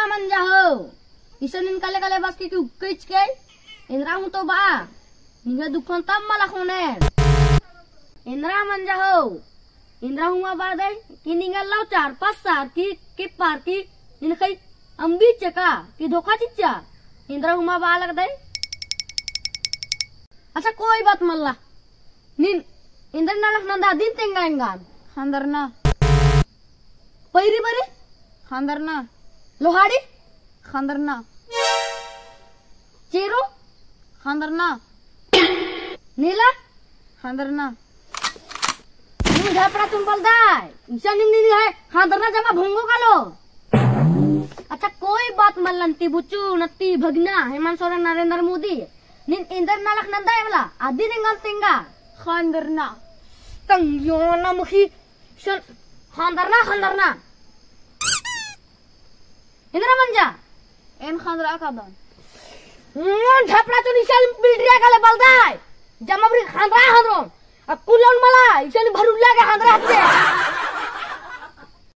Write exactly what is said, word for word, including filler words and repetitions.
मंजा हो, इसन नीन कले कले बस के कि उक्कइच के, एन्दरा हूँ तो बा, निंगा दुकान तब मला ख़ोने। एन्दरा मंजा हो, एन्दरा हूँ मा बा दई, कि निंगा लव चार पाँच सार की, कि पार की, नीन ख़ई अम्बी चका, कि धोखा चिच्चा, एन्दरा हूँ मा बा लगदई। अच्छा, कोई बात मल्ला। नीन एन्दर नलख नंदा अदिन तेंगा एंगान? ख़न्दरना। पैरी बरी? ख़न्दरना। लोहाड़ी? ख़न्दरना। चेरो? ख़न्दरना। नीला? ख़न्दरना। नीन झपड़ा चुन बलदय। इसन नीम नीन है, ख़न्दरना जमा भोंगो कालो। अच्छा, कोई बात मल्ला। नती बुचु, नती भगना, हेमंत सोरेन, नरेंद्र मोदी। नीन एन्दर नलख नंदा एवला, अदिन एंगन तेंगा। ख़न्दरना। तंग्यो ना मुखी, सन, ख़न्दरना, ख़न्दरना। एन्दरा मंजा? एन ख़न्दरा कादन। हम्म, झपड़ा चुन इसन बिल्डिया काले बलदय। जमा बरी ख़न्दरा ख़न्दरोन। अक्कुन लौन मला, इसन भरुल्ला के ख़न्दरा हत्ते।